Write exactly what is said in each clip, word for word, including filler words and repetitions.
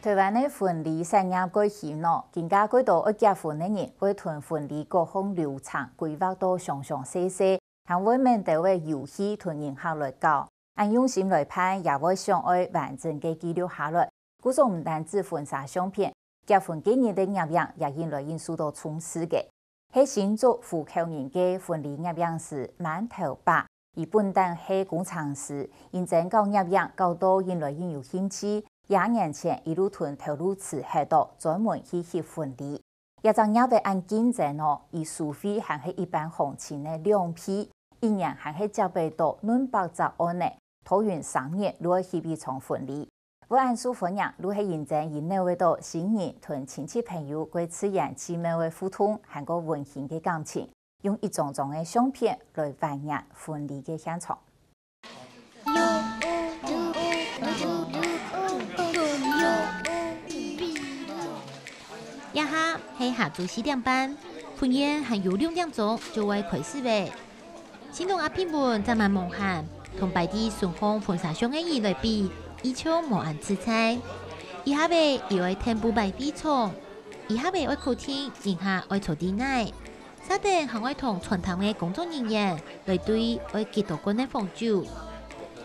臺灣个婚禮產業蓋興囉，今下蓋多愛結婚个人會同婚禮各項流程規劃到詳詳細細，還會愐兜仔遊戲同人客來搞。恁用心來辦，也會想愛完整个記錄下來。故所毋單止婚紗相片，結婚該日个攝影也應來應受到重視个。 係新竹湖口人个婚禮攝影師饅頭爸，佢本旦係工程師，因爭搞攝影搞到應來應有興趣，廿年前一路同頭路辭忒到，專門去翕婚禮。這隻業仔恁競爭哦，佢收費還係一般行情个兩倍，一年還係接得到兩百隻案呢，拖勻三年就愛翕一場婚禮。 會恁受歡迎，就係因爭佢搦會到新人同親戚朋友過自然趣味个互動，還過溫馨个感情，用一張張个相片來還原婚禮个現場。這下係下晝四點半，婚宴還有兩點鐘就會開始咧。 新郎阿平文正滿無閒，同擺在身項婚紗相个人來比，一樣無恁自在。一下仔佢愛跈布擺會場，一下仔愛確定人客愛坐在哪，續等還愛同餐廳个工作人員來對愛幾多罐个紅酒。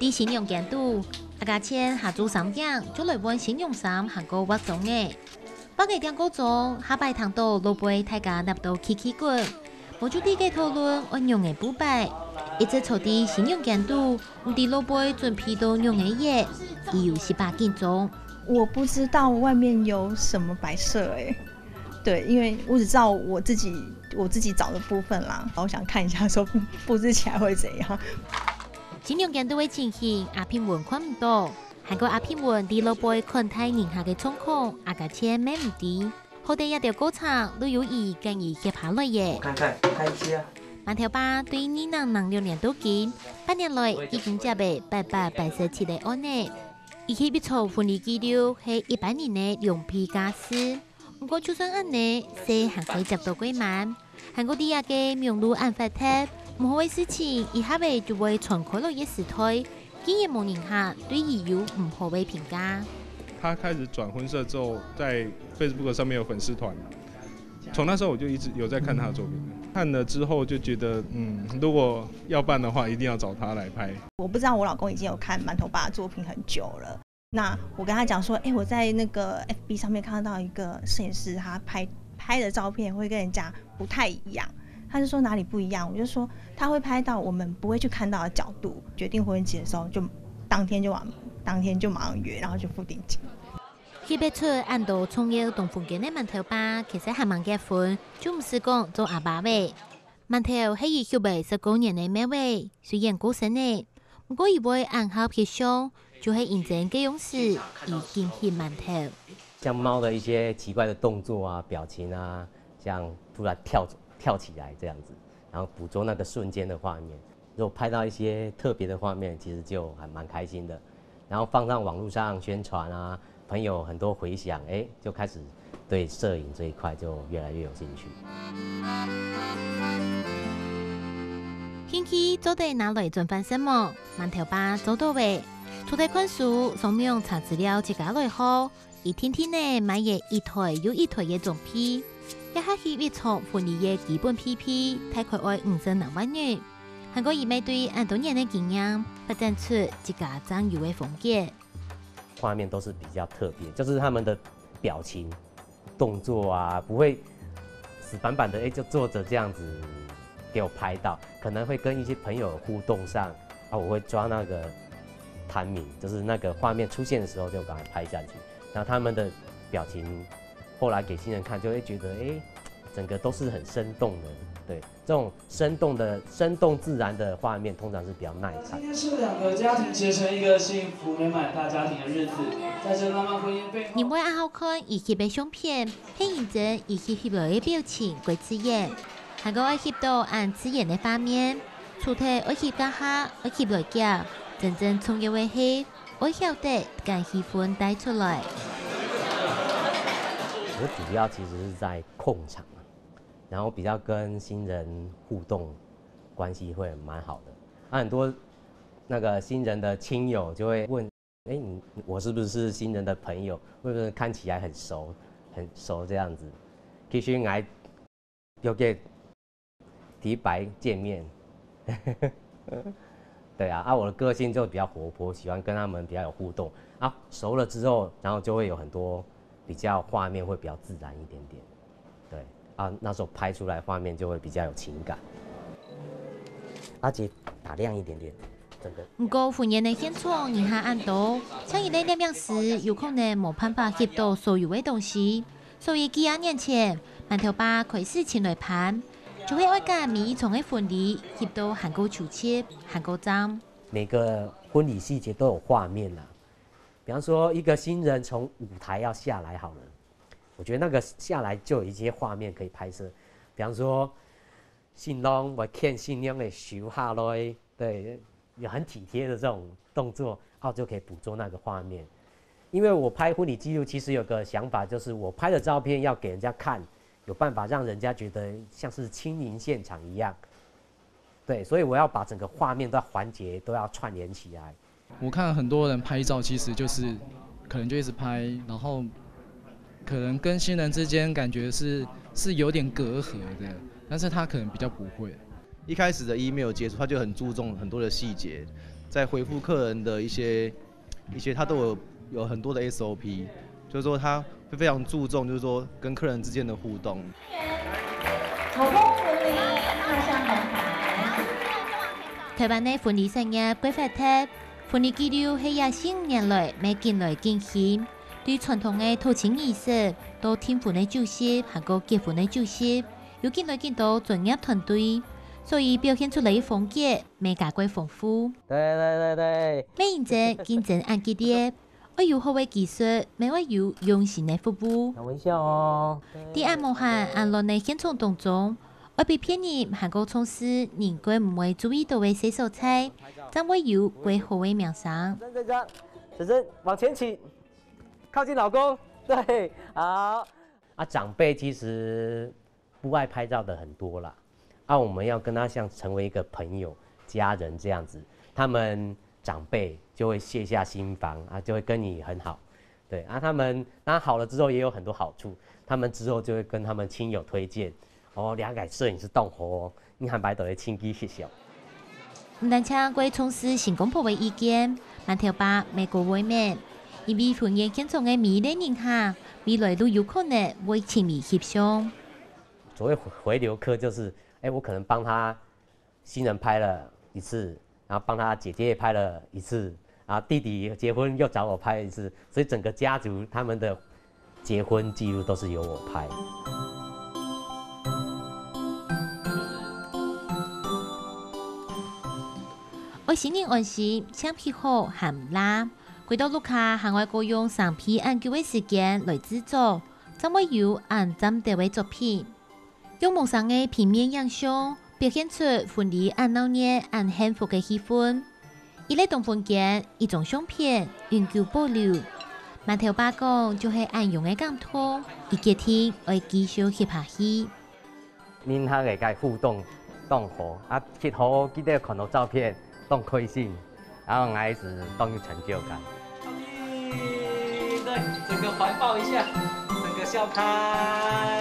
在新娘間肚，阿家千下晝三點就來換新娘衫還過化妝咧。 半個點過鐘，下擺聽到老輩大家擸到嘰嘰滾，無就在該討論愛仰仔布擺，一直坐在新娘間肚，毋知老輩準備到仰仔熱，佢有一把緊張。我不知道外面有什麼擺設欸，對，因為我只知道我自己我自己找的部分啦，我想看一下說布布置起來會怎樣。新娘間肚个情形，阿平文看毋到， 還過阿平文在老輩款待人客个狀況，阿家千乜毋知。好得這兜過程，就由佢跟佢協下來咧。看看，看一下。饅頭爸對二零零六年到今，八年來已經接了八百八十七個案仔。佢翕一場婚禮記錄係一般人个兩倍價數。 毋過就算恁仔，細還係接到過滿。還過在這個網路恁發達，毋好个事情一下仔就會傳開來个時代，竟然無人客對佢有毋好个評價。他開始轉婚攝之後，在 Facebook 上面有粉絲團，從那時候我就一直有在看他的作品，看了之後就覺得，嗯，如果要辦的話，一定要找他來拍。我不知道我老公已經有看饅頭爸的作品很久了， 那我跟他講說，欸，我在那個F B上面看到一個攝影師，他拍，拍的照片會跟人家不太一樣。他就說哪裡不一樣？我就說他會拍到我們不會去看到的角度。決定婚期的時候，就當天就往，當天就馬上約，然後就付定金。翕得出恁多創意同風格个饅頭爸，其實還吂結婚，就毋使講做阿爸了。 饅頭係佢翕了十過年个貓仔，雖然過身了，毋過佢會恁好翕相，就係因爭該央時，佢緊翕饅頭。像貓的一些奇怪的動作啊、表情啊，像突然跳，跳起來這樣子，然後捕捉那個瞬間的畫面。如果拍到一些特別的畫面，其實就還蠻開心的。然後放上網路上宣傳啊， 朋友很多回響，欸，就開始對攝影這一塊就越來越有興趣。興趣做得拿來賺飯食無？饅頭爸做到了。除忒看書、上網查資料自家來學，佢定定仔買了一台又一台个裝備，這下翕一場婚禮个基本配備，大概愛五十零萬銀。還過佢乜對恁多年个經驗，發展出自家正有个風格。 畫面都是比較特別，就是他們的表情、動作啊，不會死板板的，欸，就坐著這樣子給我拍到，可能會跟一些朋友互動上，啊，我會抓那個timing，就是那個畫面出現的時候就趕快拍下去，然後他們的表情後來給新人看，就會覺得，欸，整個都是很生動的，對。 這種生動的、生動自然的畫面，通常是比較耐看。今天是兩個家庭結成一個幸福美滿大家庭的日子，在這浪漫婚姻背後，人會恁好看佢翕个相片，係因爭佢翕來个表情過自然。還過愛翕到恁自然个畫面，除忒愛翕該下，愛翕來夾，真正重要个係，愛曉得將氣氛帶出來。我主要其實是在控場啊， 然後比較跟新人互動關係會蠻好的。啊，很多那個新人的親友就會問，哎，你我是不是新人的朋友？为什么看起来很熟，很熟这样子？其实我还有个第一白见面，对啊，啊，我的个性就比较活泼，喜欢跟他们比较有互动。啊，熟了之后，然后就会有很多比较画面会比较自然一点点。对啊，那时候拍出来画面就会比较有情感。阿杰打亮一点点，整个。毋過，婚宴个現場人客恁多，請人來攝影師有可能無辦法翕到所有个東西，所以幾下年前，饅頭爸開始尋來辦，就係愛將每一場个婚禮翕到還過出色，還過讚。每个婚礼细节都有画面啦，比方说一个新人从舞台要下来好了，我觉得那个下来就有一些画面可以拍摄，比方说新郎会牵新娘的手下来，对，有很体贴的这种动作，哦，就可以捕捉那个画面。因为我拍婚礼记录，其实有个想法，就是我拍的照片要给人家看，有办法让人家觉得像是亲临现场一样。对，所以我要把整个画面的环节都要串联起来。我看很多人拍照，其实就是可能就一直拍，然后可能跟新人之间感觉是是有点隔阂的，但是他可能比较不会。一开始的 email 接触，他就很注重很多的细节，在回复客人的一些一些，他都有有很多的 S O P，就是说他会非常注重，就是说跟客人之间的互动。成功婚礼画上红牌。台灣个婚禮產業蓋發達，婚禮紀錄係這十年來乜緊來緊新。對傳統个討親儀式，到訂婚个酒席，還過結婚个酒席，有緊來緊多專業團隊，所以表現出來个風格乜加蓋豐富。對對對對，乜認真競爭恁激烈，愛有好个技術，乜愛有用心个服務。開玩笑哦。在恁無閒恁亂个現場當中，愛比別人還過重視人蓋毋會注意到个細所在，正會有蓋好个名聲。真真真，子珍往前起，靠近老公，对，好。啊，长辈其实不爱拍照的很多啦，啊，我们要跟他像成为一个朋友、家人这样子，他们长辈就会卸下心防啊，就会跟你很好。对啊，他们当然好了之后也有很多好处，他们之后就会跟他们亲友推荐，哦，了解摄影师当好哦，你还买到的亲戚学校。毋單淨會重視新公婆个意見，饅頭爸乜過會面，因為婚宴現場个每一个人客，未來都有可能會親密翕相。所谓回流客就是，哎，我可能帮他新人拍了一次，然后帮他姐姐也拍了一次，啊，弟弟结婚又找我拍了一次，所以整个家族他们的结婚记录都是由我拍。愛新人安心，簽批好還毋罅，歸到屋下還愛過用三批恁久个時間來製作，正會有恁讚頭个作品。 用無聲个平面影像，表現出婚禮恁鬧熱、恁幸福个氣氛。一粒當分間，一張相片，永久保留。饅頭爸講，就係恁樣个感動，佢決定愛繼續翕下去。人客个互動當好，啊，翕好記得看到照片當開心，然後𠊎係當有成就感。对，整个环抱一下，整个笑开。